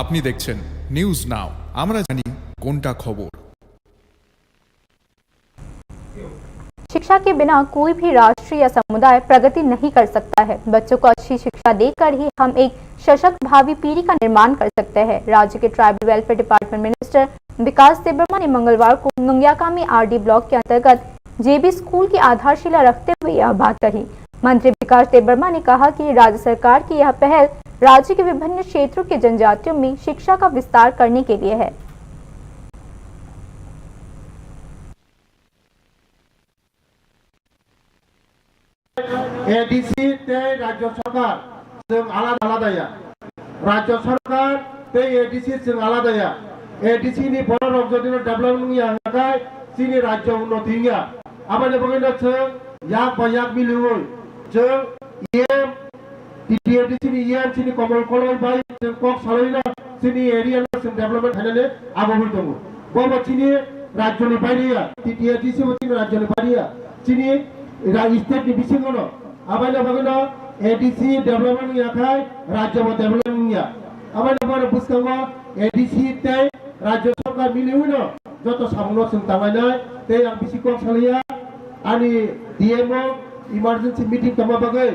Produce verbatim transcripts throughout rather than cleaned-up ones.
আপনি দেখছেন news now, আমরা জানি কোনটা খবর। शिक्षा के बिना कोई भी राष्ट्र या समुदाय प्रगति नहीं कर सकता है। बच्चों को अच्छी शिक्षा देकर ही हम एक सशक्त भावी पीढ़ी का निर्माण कर सकते हैं। राज्य के ट्राइबल वेलफेयर डिपार्टमेंट मिनिस्टर विकास देबबर्मा ने मंगलवार को नंगयाकामी आरडी ब्लॉक के अंतर्गत जेबी स्कूल की आधारशिला रखते हुए यह बात कही। मंत्री विकास देबबर्मा ने कहा कि राज्य सरकार की यह पहल राज्य के विभिन्न क्षेत्रों के जनजातियों में शिक्षा का विस्तार करने के लिए है। ADC tei rajyo sorkar chwng alada alada ya. Rajyo sorkar tei ADC chwng alada ya. ADC ni borok rok jodi no develop wng ya hwnkhe chini rajyo unnoti wng ya. Aboni bagwi no chwng yak bai yak miliwi chwng em T T A D C ni E M chini Komol Koloi bai chwng kok salai no chini area no chwng development khainani agogwi tongo. Bo bo chini rajyo ni baire ya, T T A D C bo chini rajyo ni baire ya, chini ra-, state ni bisingo no. Abaino bagwi no A D C development wngya khai rajyo bo development wngya. Abaino bagwi no bwskango A D C tei rajyo sorkar miliwi no joto samung no chwng tanglainai tei ang bisi kok salaiya ani D M o emergency meeting tongma bagwi.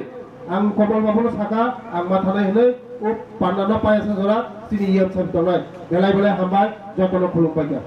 Ang Komol Babu no saka, ang ma thanai hwnwi, o panda no paya sa jora, chini E M sir tongnai. Belai belai hambai, joto no khulum paikha.